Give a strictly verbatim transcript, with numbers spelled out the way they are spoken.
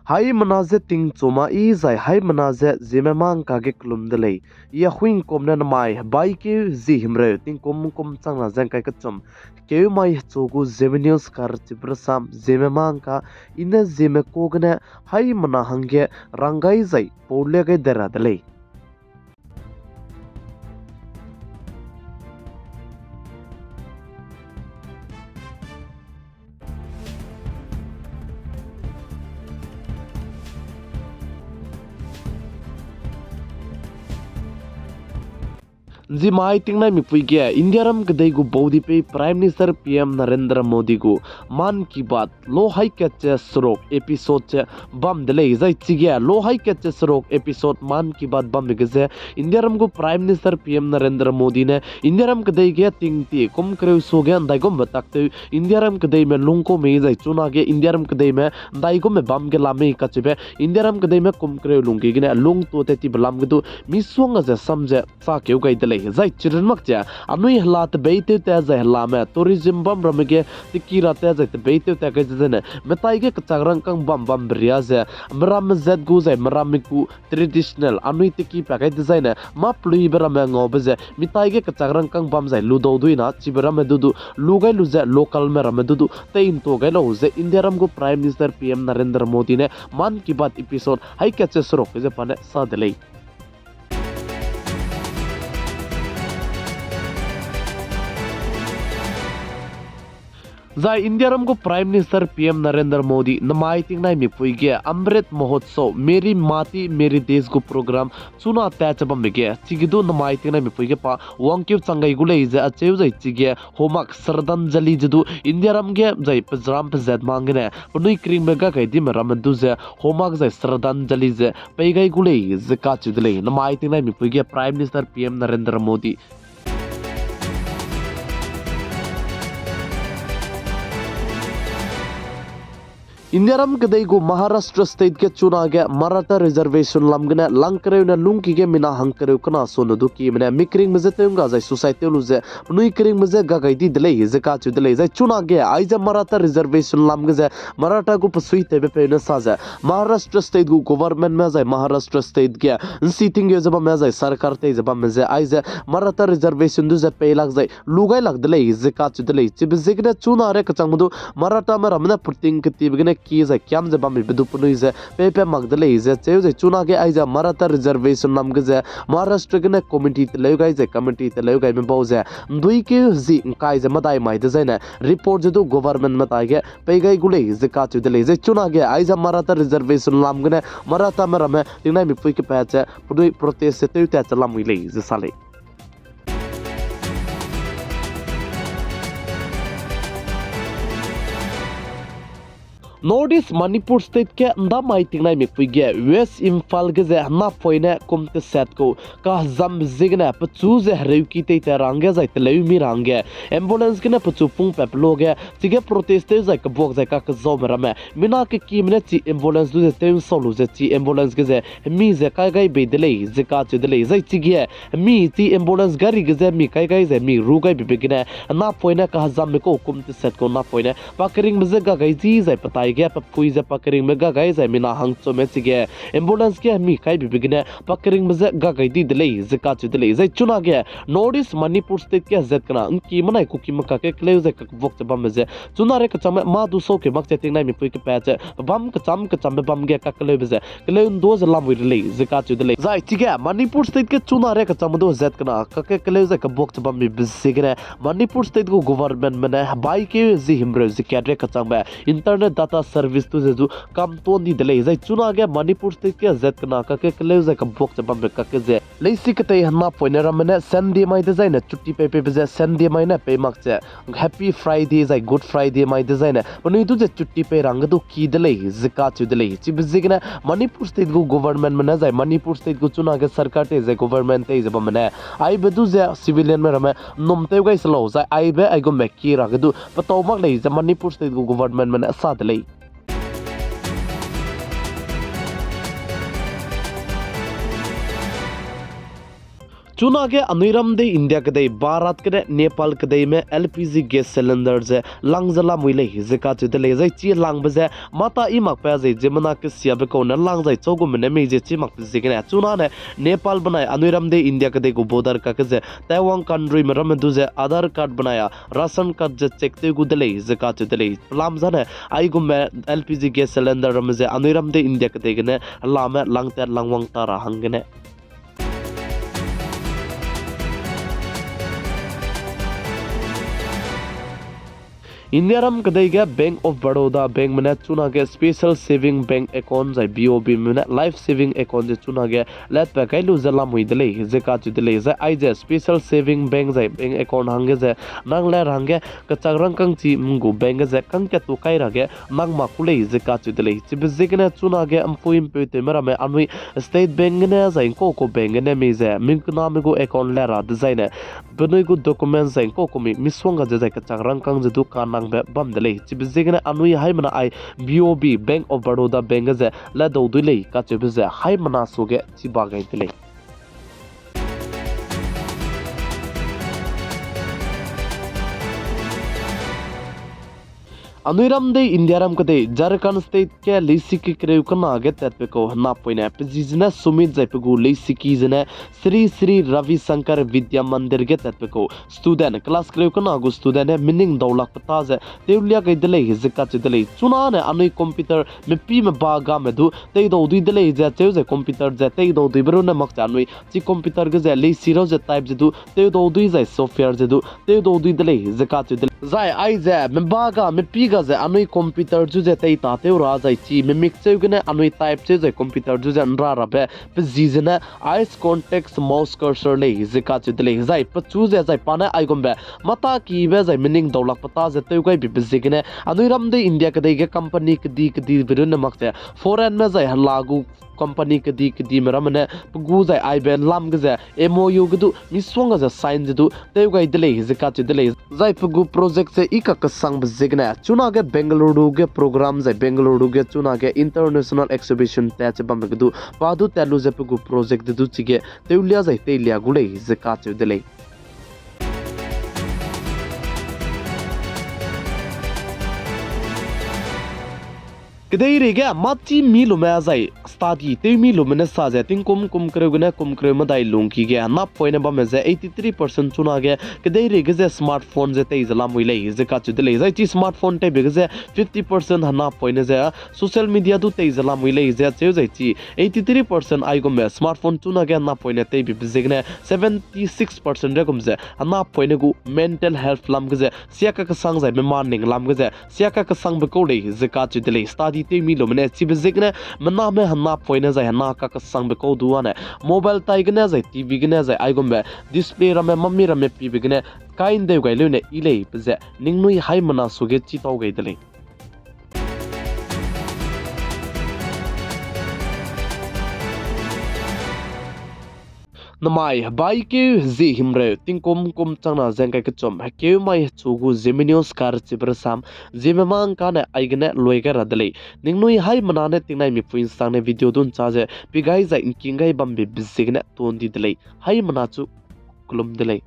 Haimena ze tingchu ma i zai haimena ze Zeme mangka ge kelum de lei. I Ahuingkum ne namai hebaikeu zi himreu tingkum kum changna ze ngkai kechum, keumai hechu gu Zeme News karchibe rasam Zeme mangka, i ne Zeme ka gene haimena hangge rang gai zai paulia gai de ra de lei. Nzimai tingnaimipui ge Indiaram kedei gu baudipei Prime Minister P M Narendra Modi gu Mann Ki Baat lo haikatche seruk episode ze bam de lei. Zai chige lo haikatche seruk episode Mann Ki Baat bambe ge ze Indiaram gu Prime Minister P M Narendra Modi ne Indiaram kedei ge tingti kum kereu su ge ndaigumbe taktew Indiaram kedeime lungkau mei zai chunage Indiaram kedeime ndaigumbe bam ge la mei kacheube Indiaram kedeime kum kereu lungki gene lungtua tat tibe lam ge du misuang a ze sam ze chakeu gai de lei. Zai chirun mak ze anui hela tebeitew ta zai helame tourism bam ramme ge teki ra ta zai tebeitew ta gai ze zene metai ge kechak rangkâng bam bambe ria ze meramme zat gu zai meramme gu traditional anui teki pa gai dezaine mâ peluibe ramme ngaube ze mitai ge kechak rangkâng bam zai ludau duina chibe ramme du du lu gai lu ze localme ramme du du tei ntua gai lau ze Indiaram gu Prime Minister P M Narendra Modi ne Mann Ki Baat episode haikatche seruk ge ze pa ne sa de lei. Zai Indiaram gu Prime Minister P M Narendra Modi namai tingnaimipui ge Amrit Mahotsav Meri Mati Meri Desh gu program chuna tat che bambe ge chige du namai tingnaimipui ge pa wangkeu chang gai gu lei ze acheu zai chige homak Shraddhanjali ze du Indiaram ge zai pezram pezat mang gene penui keringbe ga gai dime ramme du ze homak zai Shraddhanjali ze pei gai gu lei ze kacheu de lei. Namai tingnaimipui ge Prime Minister P M Narendra Modi Indiaram kedei gu Maharashtra State ge chunage Maratha Reservation lam gene langkereu ne lungki ge mina hangkereu kena sone du kime ne mi keringbe je tew ngga zai suicide tew lu ze penui keringbe je ga gai di de lei ze kacheu de lei. Zai chunage aize Maratha Reservation lam ge ze Maratha gu pesuitewbe peu ne sa ze Maharashtra State gu governmentme zai Maharashtra State ge nsi tinggeu ze bamme zai sarkar tei ze bamme ze aize Maratha Reservation du ze peilak zai lu gailak de lei ze kacheu de lei. Chibe ziegene chuna re kechangme du Marathame ramme ne puting ketibe gene ki zai kiam ze bammibe du penui ze peipat mak de lei ze cheu zai chunage aize Maratha Reservation lam ge ze Maharashtra gene committee teleu gai zai committee teleu gaime bau ze nduikeu zi ngkai ze medai mai dezaine report ze du governmentme tai ge pei gai gu lei ze kacheu de lei. Zai chunage aize Maratha Reservation lam gene Marathame ramme tingnaimipui kepat ze penui protest ze tew tat ze lamui lei ze sa lei. North East Manipur State ge ndamai tingnaimipui ge West Imphal ge ze napoine kum teset kau kahezambe ziegene pechu ze hereuki tei ta ra hangge zai teleu mi ra hangge ambulance gene pechu pungpat pe lo ge chige protest tew zai kebuak zai kakezaume ramme mina kekime ne chi ambulance du ze tew nsau lu ze chi ambulance ge ze hemi ze kai gai bei de lei ze kacheu de lei. Zai chige hemi chi ambulance gari ge ze mi kai gai zai mi ru gai beibe gene napoine kahezambe kau kum teset kau napoine pa keringbe je ga gai di zai petai ge pe pui ze pa keringbe ga gai zai mina hangchume chige ambulance ge hemi kai beibe gene pa keringbe je ga gai di de lei ze kacheu de lei. Zai chunage North East Manipur State ge zat kena ngki menai kukime kakge keleu zai kakbuak ze bambe ze chuna re kechangme mâ du sau keu mak ze tingnaimipui kepat ze pebâm kecham kechambe bam ge kakeleube ze keleu ndu ze lamui re lei ze kacheu de lei. Zai chige Manipur State ge chuna re kechangme du zat kena kakge keleu zai kebuak ze bammibe ziegene Manipur State gu governmentme ne hebaikeu zi himreu ze kat re kechangbe internet data service du ze du kam tuan di de lei. Zai chunage Manipur State ge zat kena kakge keleu zai kebuak ze bambe kakge ze leisi ketei henapoine ramme ne Sunday mai dezaine chutti pei peibe ze Sunday mai ne pei mak ze Happy Friday zai Good Friday mai dezaine penui du ze chutti pei ra hangge du ki de lei ze kacheu de lei. Chibe ziegene Manipur State gu governmentme ne zai Manipur State gu chunage sarkar tei zai government tei ze bamme ne aibe du ze civilianme ramme nnum tew gai se lau zai aibe aigumbe ki ra hangge du petau mak lei ze Manipur State gu governmentme ne sa de lei. Chunage anui ram dei India kedei Bharat gene Nepal kedeime L P G gas cylinder ze lang ze lamui lei ze kacheu de lei. Zai chi langbe ze mata i makbe zai ziemmena kesiabe kau ne lang zai chau gume ne mei ze chi makbe ziegene chunane Nepal benai anui ram dei India kedei gu border kakge ze Taiwan countryme ramme du ze Aadhaar card benai a ration card ze check tew gu de lei ze kacheu de lei. Pelam zane aigumbe L P G gas cylinder ramme ze anui ram dei India kedei gene helame langtat langwang ta ra hanggene India ram kedei ge Bank of Baroda bankme ne chunage special saving bank account zai B O Bme ne life saving account ze chunage letpa kai lu ze lamui de lei ze kacheu de lei. Zai aize special saving bank zai bank account hangge ze nang le ra hangge kechak rangkâng chi ’mgu bank ge ze kangkat tu kai ra ge nang mak ku lei ze kacheu de lei. Chibe ziegene chunage ’mpui'mpeutewme ramme anui State Bank gene zai ’ngkau kau bank gene mei ze mingkename gu account le ra dezaine penui gu document zai ’ngkau kau mi misongga ze zai kechak rangkâng ze du kanangbe bam de lei. Chibe ziegene anui haimena ai B O B, Bank of Baroda bank ge ze ledau dui lei kacheube ze haimena suage chiba gai de lei. Anui ram dei India ram kedei Jharkhand State ge leisiki kereu kena ge tatbe kau henapoine pe zi zene Sumit zai pe gu leisiki zene Sri Sri Ravi Shankar Vidya Mandir ge tatbe kau student, class kereu kena gu student ne meaning daulakbe ta ze tewlia gai de lei ze kacheu de lei. Chunane anui computer mepîme ba game du teidau dui de lei ze cheu zai computer ze teidau duibe runne mak ze anui chi computer ge ze leisi rau ze type ze du teidau dui zai software ze du teidau dui de lei ze kacheu de lei. Zai aize meba ga mepî ga ze anui computer zu ze teitatew ra zai chi memik cheu gene anui type cheu zai computer zu ze ’nra rabe pe zi zene eye contact mouse cursor lei ze kacheu de lei. Zai pechu ze zai pa ne aigumbe mata kibe zai meaning daulakbe ta ze tew gaibe pe ziegene anui ram dei India kedei ge company kedi kedibe runne mak ze foreignme zai hela gu company kedi kedime ramme ne pe gu zai aibe lam ge ze M O U ge du misongga ze sign ze du tew gai de lei ze kacheu de lei. Zai pe gu project ze i kakesangbe ziegene chunage Bengaluru ge program zai Bengaluru ge chunage international exhibition tat ze bambe ge du pa du tat lu ze pe gu project de du chige tewlia zai teilia gu lei ze kacheu de lei. Kedeirei ge mâ chî mi lume zai study tew mi lume ne sa ze tingkum kum kereu gene kum kereu medai lungki ge henapoine bamme ze eighty three percent chunage kedeirei ge ze smartphone ze tei ze lamui lei ze kacheu de lei. Zai chi smartphone teibe ge ze fifty percent henapoine ze social media du tei ze lamui lei ze cheu zai chi eighty three percent aigumbe smartphone chunage henapoine teibe ziegene seventy six percent regum ze henapoine gu mental health lam ge ze sia kakesang zai mema ning lam ge ze sia kakesangbe kau lei ze kacheu de lei. Study tew mi lume ne chibe ziegene mename henapoine zai hena kakesangbe kau du ane mobile tai gene zai T V gene zai aigumbe display ramme mami ramme pibe gene kai ’ndeu gai leu ne i lei pe ze ningnui haimena suage chitau gai de lei. Namai hebaikeu zie himreu tingkum kum changna ze ’ngkai kechum hekeu mai hechu gu Zeme News kar chibe rasam Zeme mang kane aigene lui gai ra de lei. Ningnui haimena ne tingnai mipui ’nsangne video du ’nchâ ze pi gai zai ’ngking gai bambe be ziegene tuan di de lei. Haimena chu kelum de lei.